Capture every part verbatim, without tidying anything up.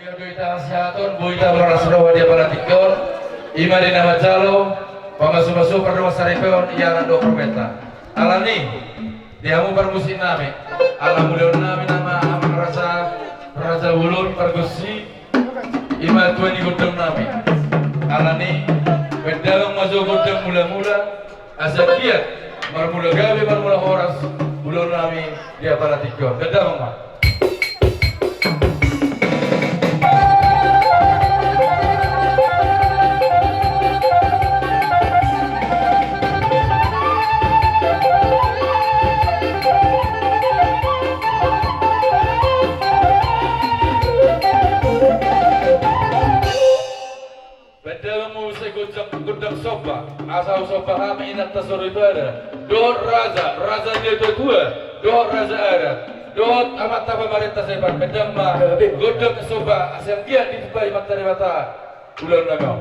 Boi hita hasihaton, boi hita marlas roha di apala tingki on. I ma di na manjalo pamasu-masu pardongansaripeon i anak dohot parumaenta. Alani i, di hamu parmusik nami, ala mulaon nami nama amang raja, raja bolon pargonsi, i ma tua ni gondang nami. Alani i, baen damang ma jo gondang mula-mula, asa anggiat marmula gabe marmula horas ulaon nami di apala tingki on. Baen damang ma. Baen damang muse gondang, gondang somba, asa husomba hami inanta soripada, dohot raja, raja ni natuatua, dohot raja adat, dohot amanta pamarenta saepat. Baen damang ma gondang somba, asa anggiat ditumpahi Amanta Debata ulaon nami on.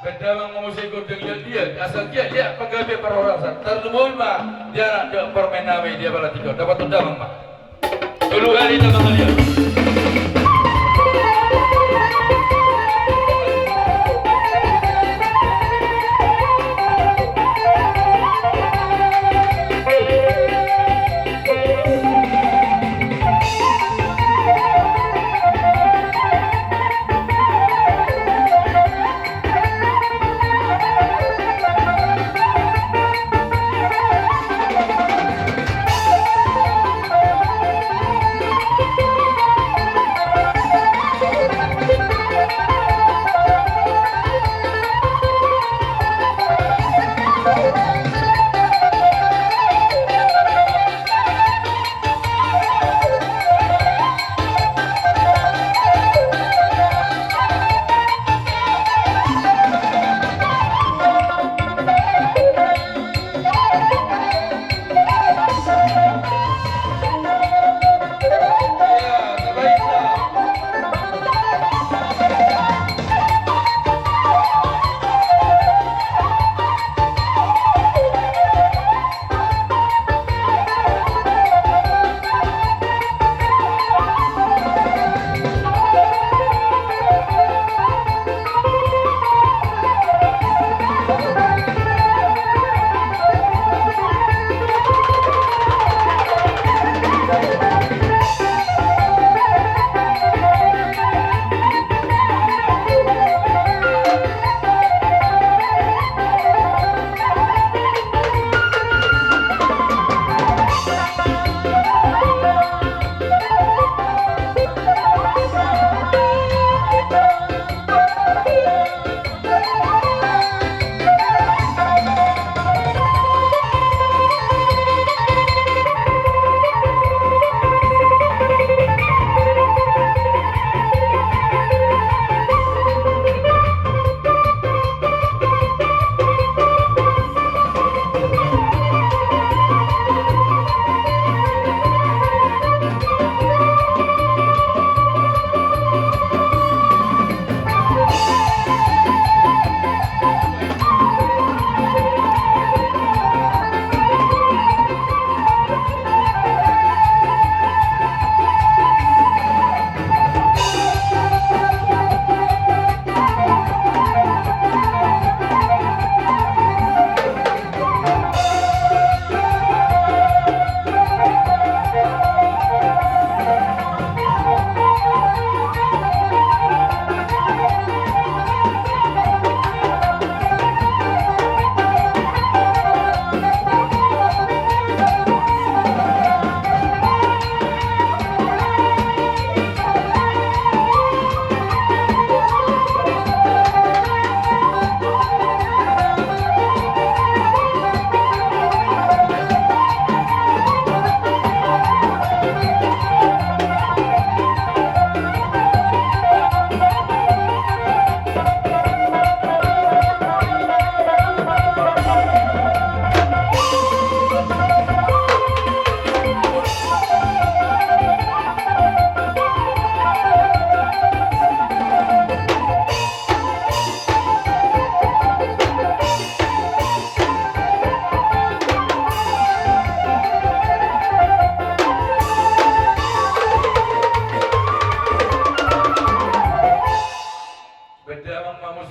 Baen damang ma muse gondang liat-liat, asa anggiat liat panggabean parhorasan. Tarlumobi ma di anak dohot parumaen nami di apala tingki on. Dapothon damang ma. Tolu hali damang liat.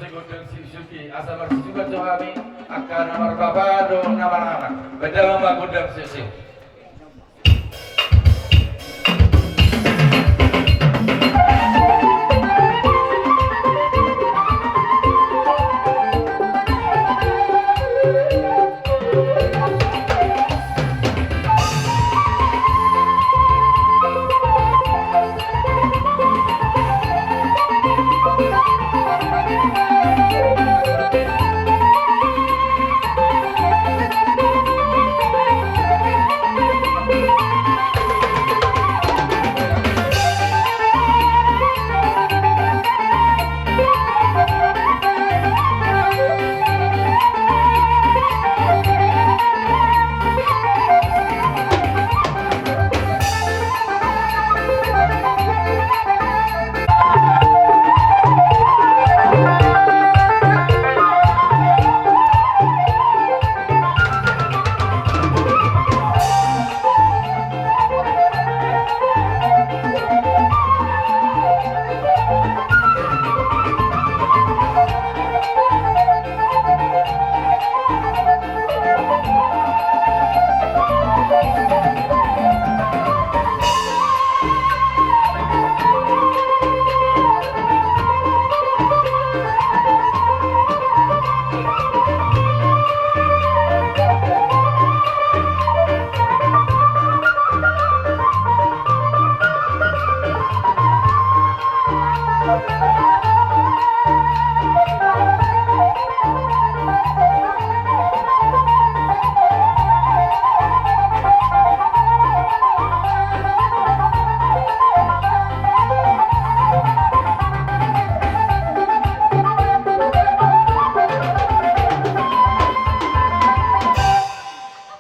Gondang siusiu i, asa marsiusiuan jo hami, angka na marbapa dohot na maranak. Bahen damang ma gondang siusiu.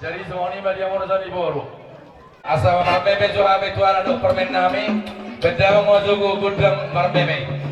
Jadi songon i ma di hamu na songon i boru. Asa marmeme jo hami tu anak dohot parumaen nami. Bahen damang ma jo gondang marmeme.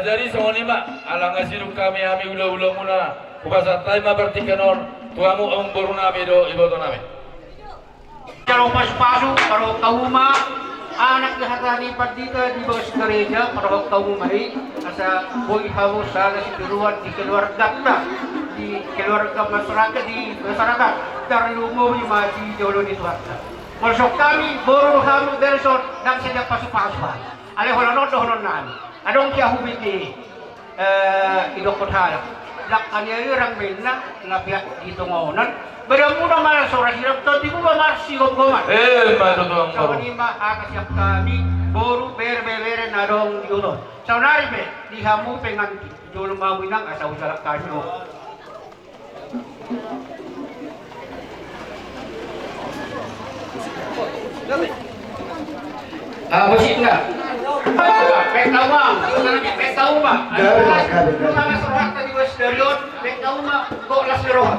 Jadi songon i ma, ala nga sidung hami hami ulaula muna, hupasahat hami ma partingkian on tu hamu amangboru nami dohot iboto nami. Jalo pasupasu parrohahon hamu ma, anak ni hata ni pandita di bagas gareja, parrohahon hamu ma i, asa boi hamu sada sitiruan di keluarganta, di keluarga masyarakat, di masyarakat, tarlumobi ma di jolo ni Tuhanta. Molo songon hami boru hamu Gerson, ndang sadia pasupasu hami. Alai holan on dohonon nami. Adong siahubege, eh, idokkon halak. Ndang aniaya irang baenna, na peak di tonga onan. Badanmuna ma so ra sirang, tondimu ma marsigomgoman. Eh, ma tutu, Amang. Songon i ma hata sian hami, boru, bere, bere, bere na adong di huta on. Saonari pe, di hamu pengantin. Jolo ma hamu inang, asa hujalang hami on. Ah, musik nggak? Baen hamu ma, baen hamu ma. Gabe, gabe, gabe. Sama serahkan di West Darion, baen hamu ma, kok las di roha.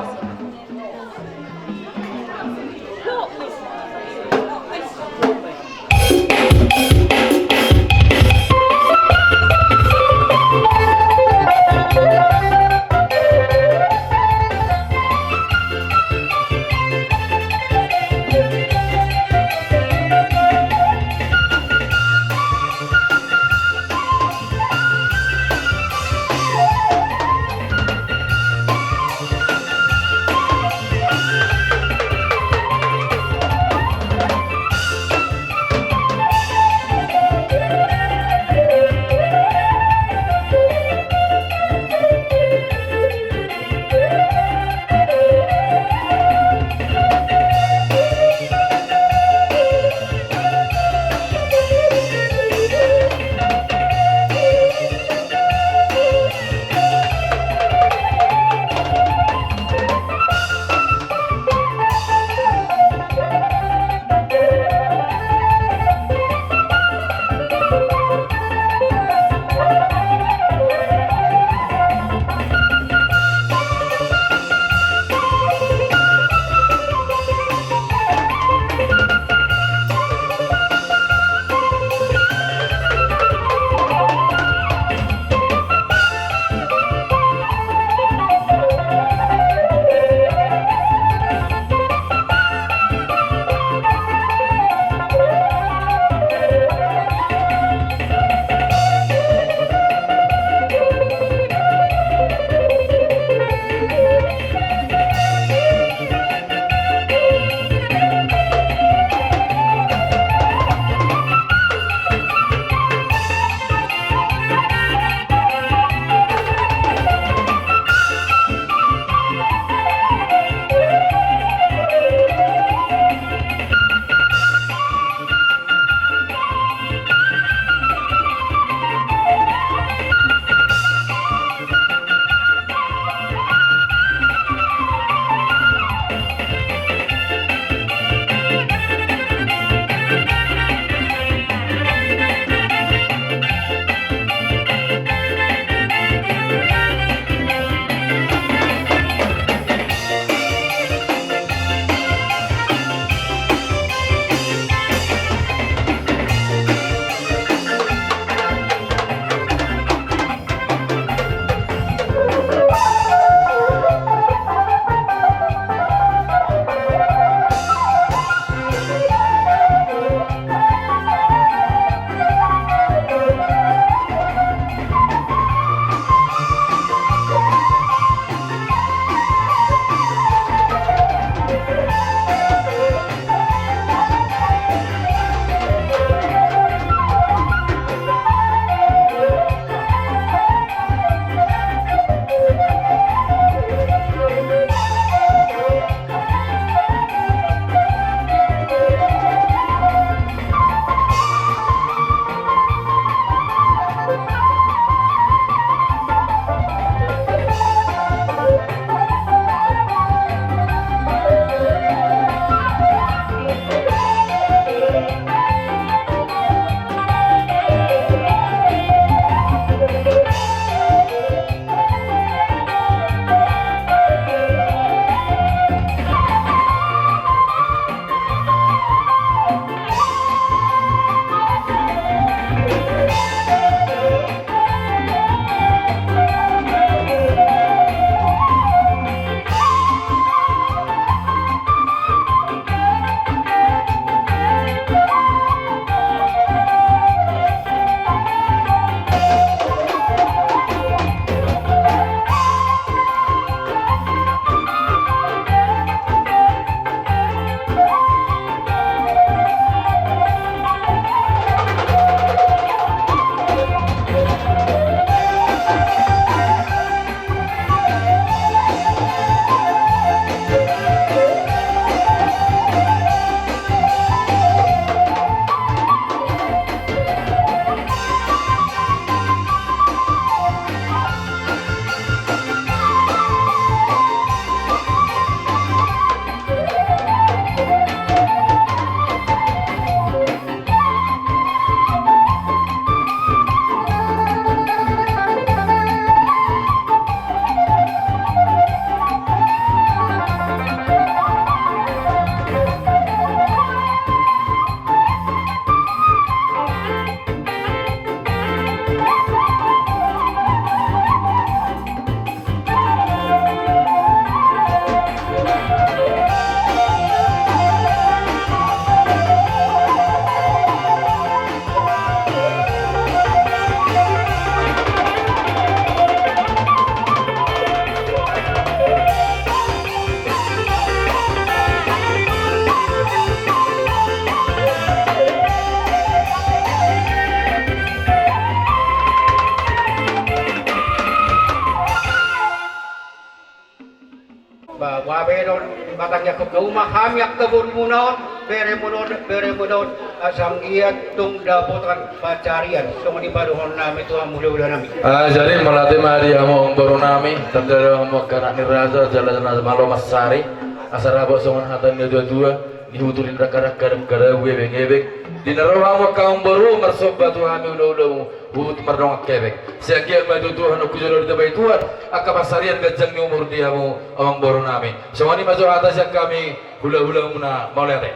Ba, ba, be do, batangiangkon hamu ma hami angka borumuna on, beremuna on, beremuna on, asa anggiat tung dapotan pansarian, songon i padohonon nami tu hamu hulahula nami. Ah, jadi mauliate ma di hamu amangboru nami, tanda do hamu angka anak ni raja, jala na malo mansari, asa dapot songon hata ni natuatua, dihuturin raka-raka dan kada gue beng-ebeng, di na ro hamu angka amangboru, marsomba tu hami hulahulamu, huhut mardongan kebek. Sai anggiat ma tutu hamu tu jolo ditabai Tuhan angka pansarian ganjang ni umur di hamu amangboru nami. Songon i ma jo hata sian hami hulahulamuna, mauliate.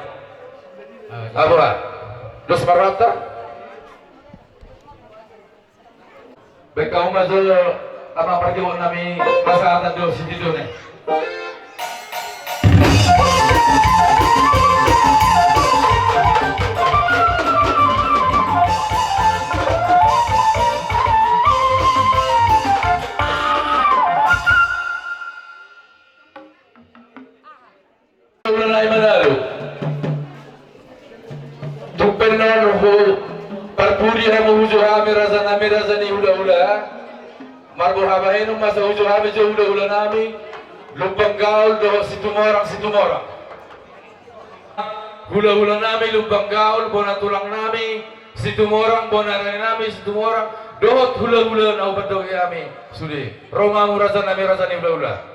Aha, dos ma rohanta. Baen hamu ma jo, amang pargibon nami, pasahaton do sititone. Hulahula nami Manado. Tung pe annon huparpudi hamu huju hami raja nami, raja ni hulahula. Marboha bahenon ma asa huju hami jo hulahula nami Lumban Gaol dohot Situmorang, Situmorang. Hulahula nami Lumban Gaol, bona tulang nami Situmorang, bona raja nami Situmorang, dohot hulahula na hupandok hami sude. Ro ma hamu raja nami, raja ni hulahula.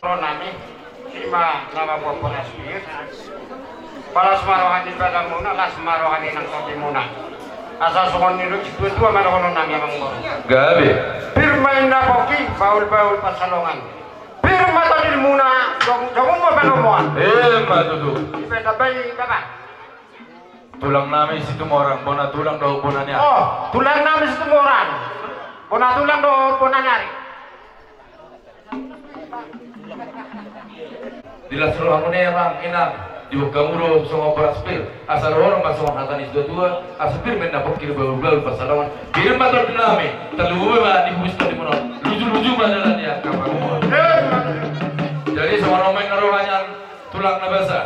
Ro nami, ima nama buat boras pir. Palas ma roha ni badamuna, las ma roha ni nang tondimuna. Asa songon ni do situatua ma dohonon nami amang boru. Gabe. Pir ma inna pongki, bahulbahul pansalongan. Pir ma tondimuna, jomung-jomung ma palomoan. Ima tutu. Dipe tambai bapa. Tulang nami Situmorang, bona tulang dohot bona ni ari. Oh, tulang nami Situmorang, bona tulang dohot bona ni ari. Di las rohamuna i amang inang, diboan hamu do songon boras pir, asa dohonon ma songon hata ni situatua, asa pir ma inna pongki, bahulbahul pansalongan. Pir ma tondi nami, tarlumobi ma di hubus tondimuna on, lujuluju ma dalan ni angka pangomoan. Jadi songon on ma inna roha ni tulang na basa.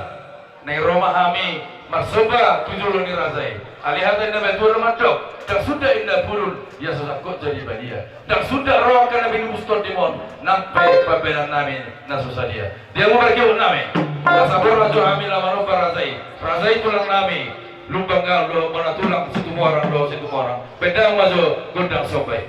Naeng ro ma hami marsomba tu jolo ni raja i. Alai hata ni natuatua do mandok, ndang suda inna pudun ia so sangkot jadi badia. Ndang suda ro angka na pinubus tondimon nang pe pambahenan nami na so sadia. Dia ma margabut nami, asa boi ma jo hami laho manomba raja i. Raja i tulang nami Lumban Gaol dohot bona tulang Situmorang dohot Situmorang. Bahen damang ma jo gondang somba i.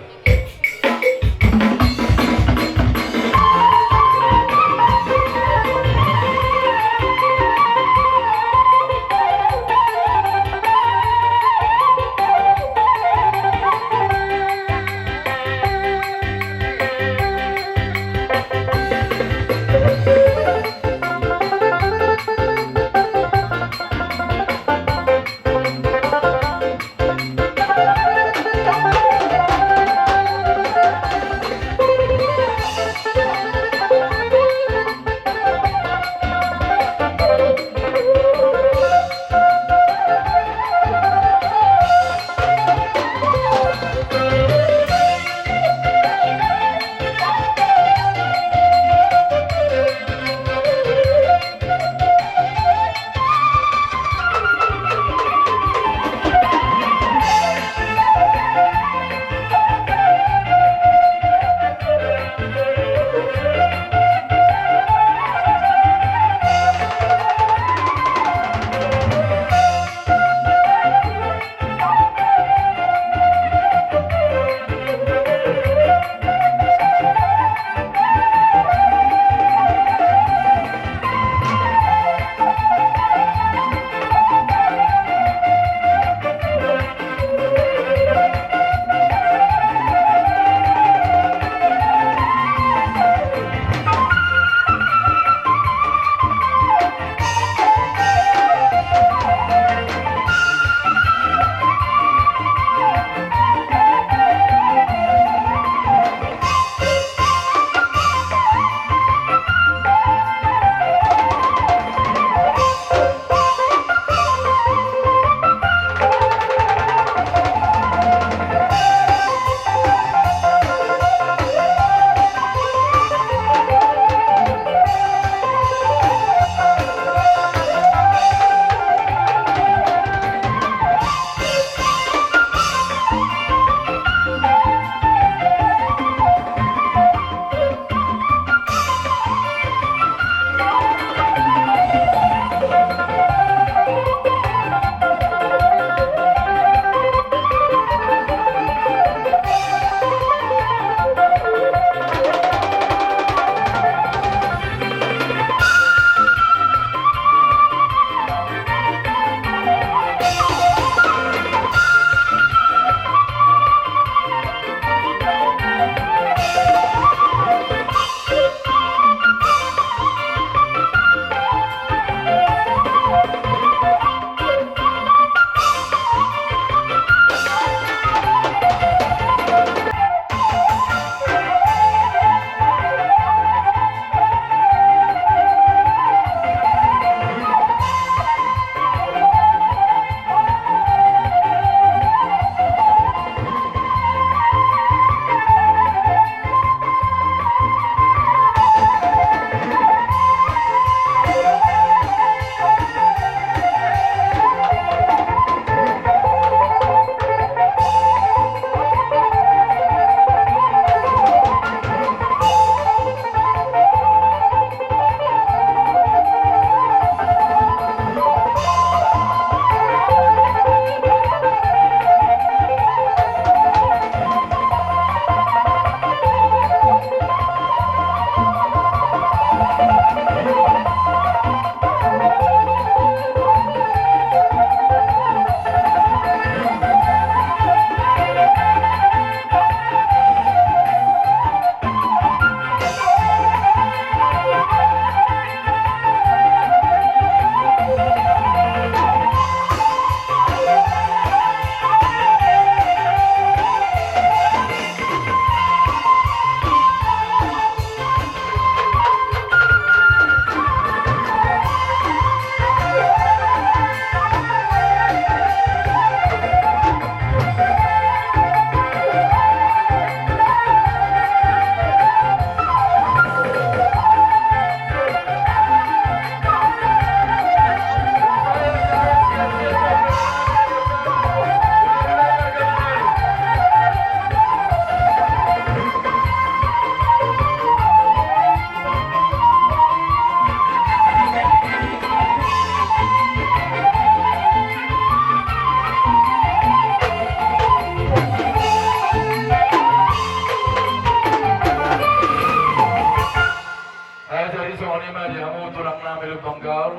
Songon i ma di hamu tulang nami Lumban Gaol.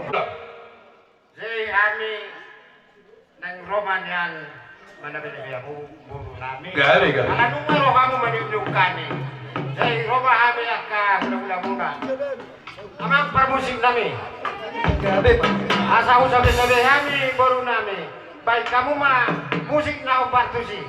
Jadi hami naeng ro ma nian mandabe-dabe hamu boru nami. Gabe, gabe. Ala nunga ro hamu manunjukkan i. Jadi ro ma hami angka hula-hula muna. Amang parmusik nami. Gabe, Pak. Asa husabe-sabe hami boru nami. Baen hamu ma musik na hombar tusi.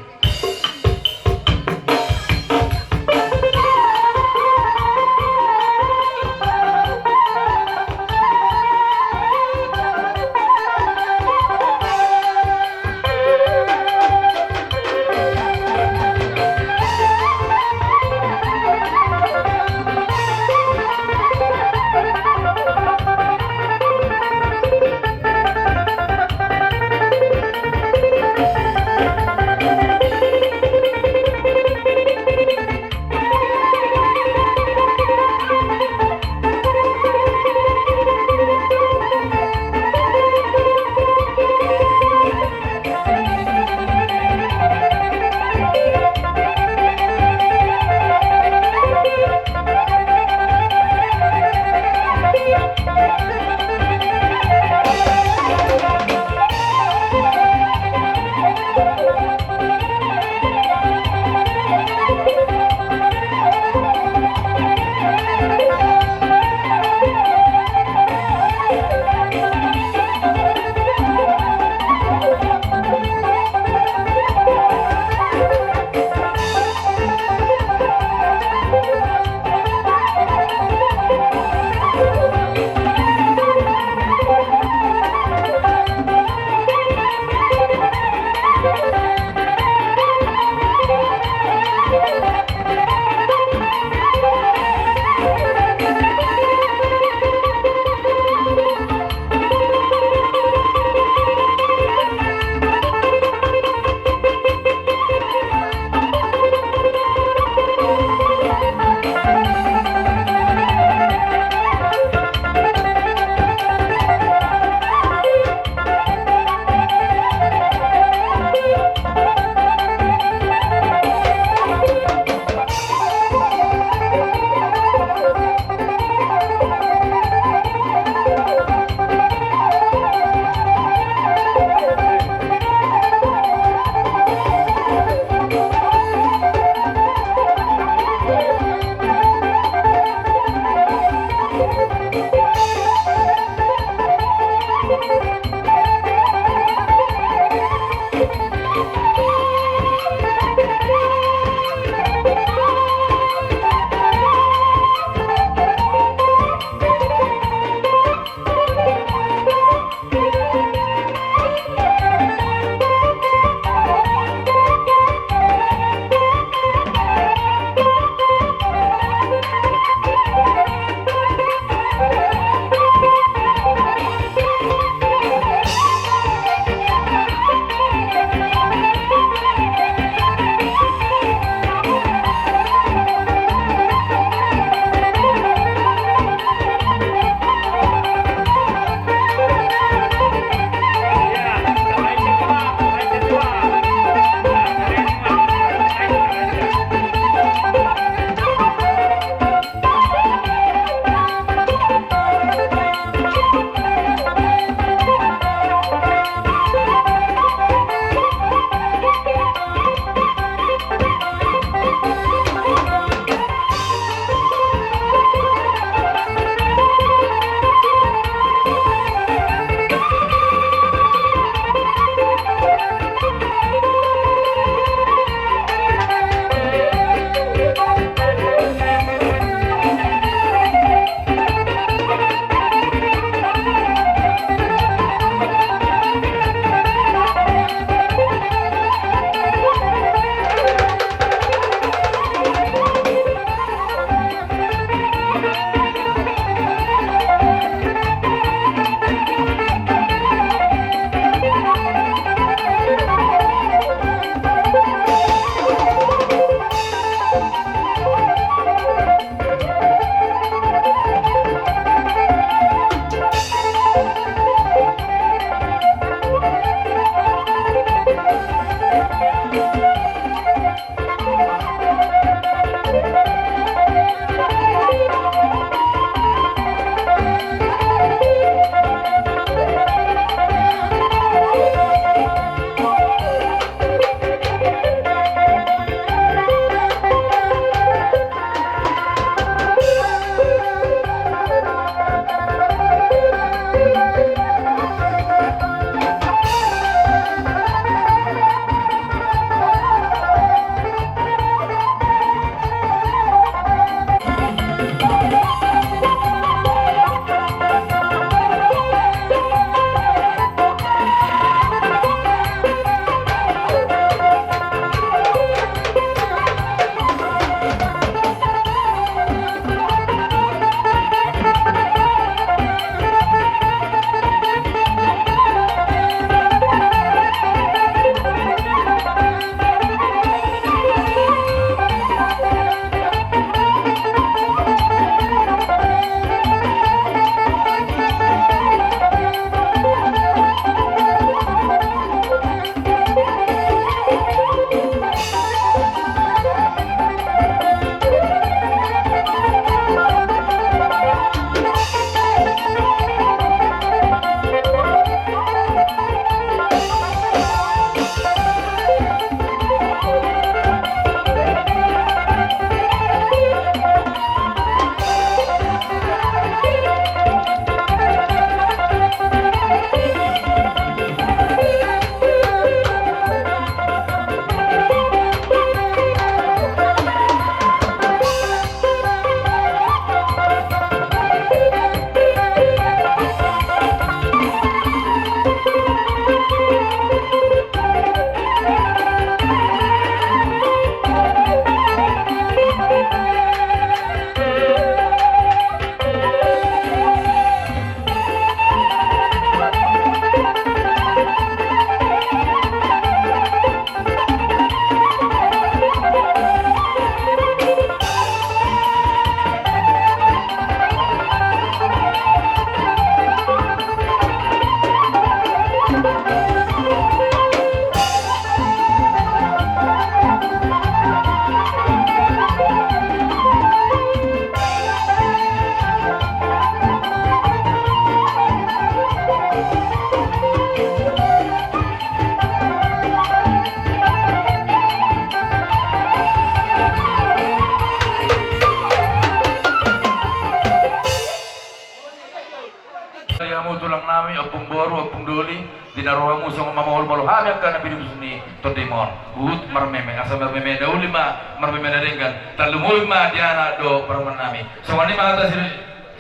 Hamu tulang nami, ompung boru, ompung doli, di na rohamu songon mamolumolu hami angka na pinusung ni tondimon. Huhut marmeme, asa marmeme na uli ma, marmeme na denggan. Tarlumobi ma di anak dohot parumaen nami. Songon i ma hata si,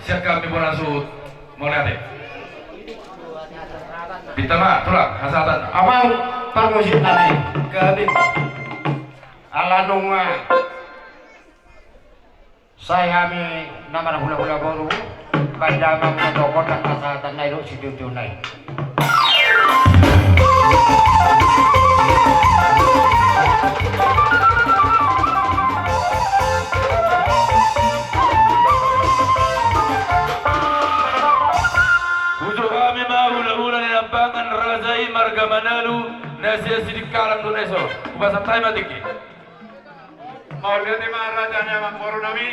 sian hami bona suhut. Mauliate. Pinta ma tulang hasahatan. Amang parmusik nami. Gabe. Ala nunga sai hami na marhulahula boru, baen damang ma dohot hasahatan nai dohot situtu nai. Hujo hami ma hulahula ni nampangan raja i marga Manalu na sian Sidikalang do na dison. Hupasahat hami ma tingki. Mauliate ma raja ni amangboru nami.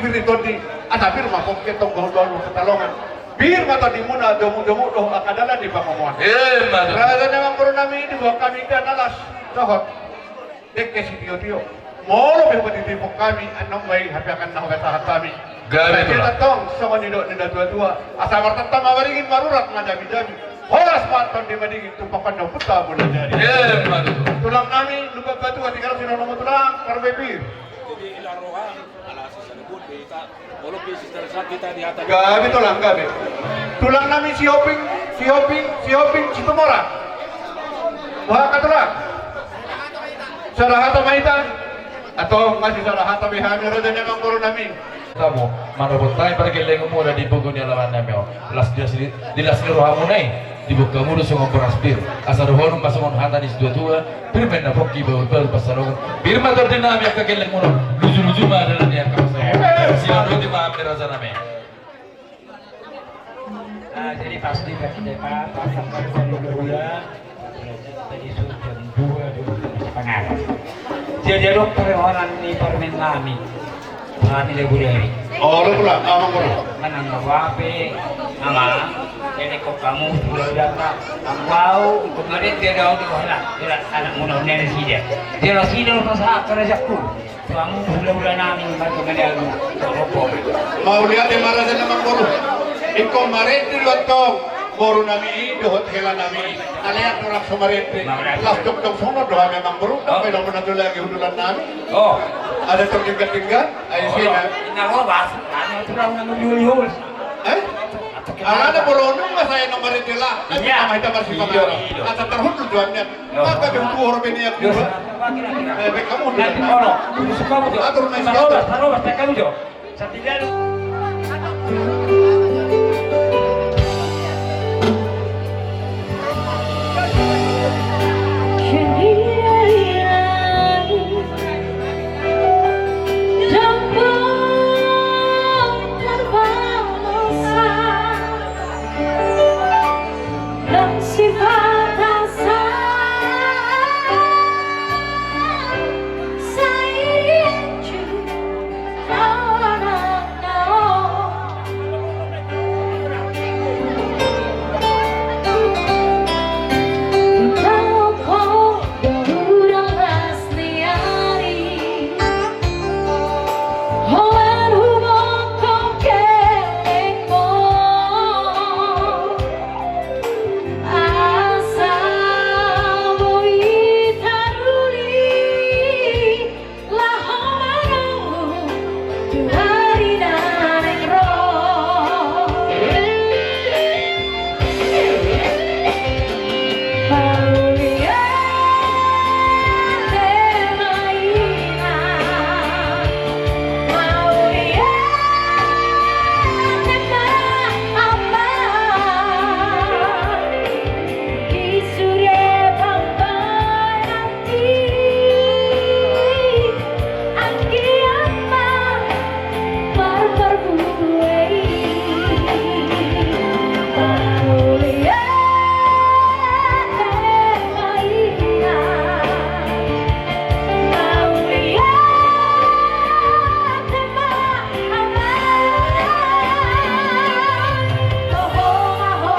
Di tondi, asa pir ma pongki tonggo dohot pansalongan. Pir ma tondimuna domu-domu dohot angka dalan di pangomoan. Ima tutu. Raja ni amangboru nami, diboan hami ida na las dohot dengke sitio-tio. Molo pe hupatimbo hami annon ma i hape angka na hupasahat hami. Gabe tulang. Tong songon nidok ni natua-tua, asa martata ma maringan, marurat ma dami-dami. Horas ma tondi madingin, tumpahon na huta bola jadi. Ima tutu. Tulang nami, Lumban Batu, Hatigaras, Sinaga, Lomo Tulang, Karbe pir. Jadi ila roha. Gabe tulang, gabe. Tulang nami Sihombing, Sihombing, Sihombing Situmorang. Boha angka tulang? Sada hata ma hita? Atau masih sada hata be hami, raja ni amangboru nami? Tamu, manopot hami pargellengonmuna di pogu ni alaman nami on. Las di las ni, di las ni rohamuna i. Diboan hamu do songon boras pir, asa dohonon ma songon hata ni situa-tua, pir ma inna pongki, bahul-bahul pansalongan. Pir ma tondi nami angka gellengmuna on, luju-luju ma dalan ni angka pansalongan. Sian roti ma hami raja nami. Nah, jadi pasti bagi kita, pas sampai jam dua, tadi sudah jam dua, dua belas setengah. Jadi adong permohonan ni parumaen nami. Hami Dabu Dabi. Olo, tulang, amangboru. Manang na boha pe, amang, elek hamu tu hula-hula, amang, au ingkon marende do au di boha, hela anakmuna on, ninna nasida. Dia nasida do pasahat harajaonku tu hamu hula-hula nami, marga Madagu. Mauliate ma raja ni amangboru. Ingkon marende do antong boru nami i dohot hela nami i. Alai ndang so marende. Las jokjok songon on do hami, amangboru. Ndang pe dohonon na tu lagi hundulan nami. Oh. Ada tong denggan-denggan. Ai sina. Inna hobas, anu tulang na mulu-mulu. Eh? Alana bolonung ma saya nomor itu lah. Iya. Nama hita masih. Iya, pangaruh. Iya. Asa terhundul tuannya. Iya. Maka dia butuh orang bini aku. Iya. Eh, baik kamu. Nanti kono, suka butuh. Atur naik. Hobas, hobas, baik kamu jo. Satidan. Laho manunggu tu ari na naeng ro. Mauliate ma inang, mauliate ma amang. Di sude pambahenan i, anggiat ma marparbue i. Mauliate ma inang, mauliate ma amang. Ho, ho, ho, ho.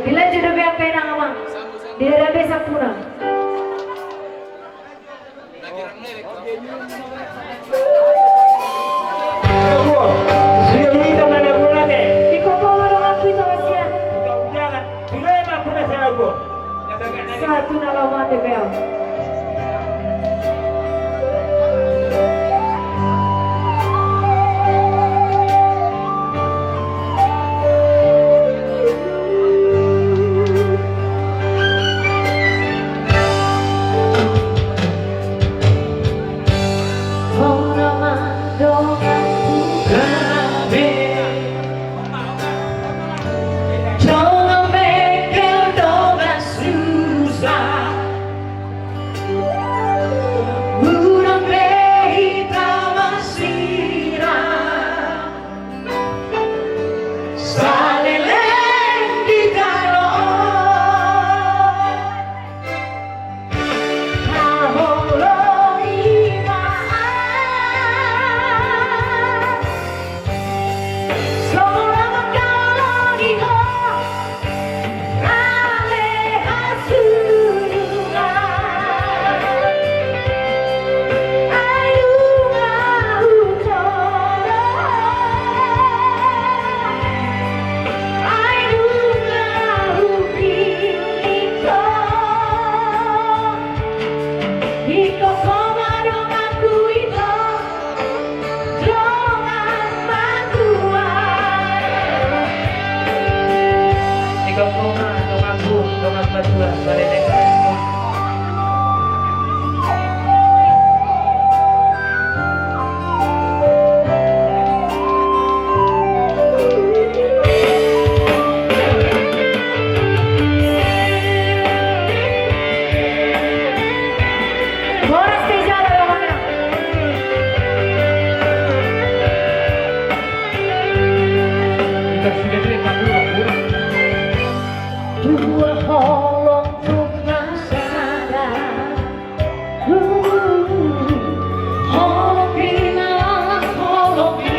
Dilanjut dope angka inang amang. Di daerah Besak puna. Iko polo dong aku itu kasihan. Satu na lama te bel. Saleleng di tano on. Haholoi ma songon na mangkaholongi ho. Ale hasunungan, ai nunga hutolong, ai nunga hupillit ho. Ingkon ho ma donganku ito, dongan matua. Ingkon ho ma donganku, dongan matua, barene. Horas pe jala lawanna. Dua holong nunga sada. Holong i na, holong i.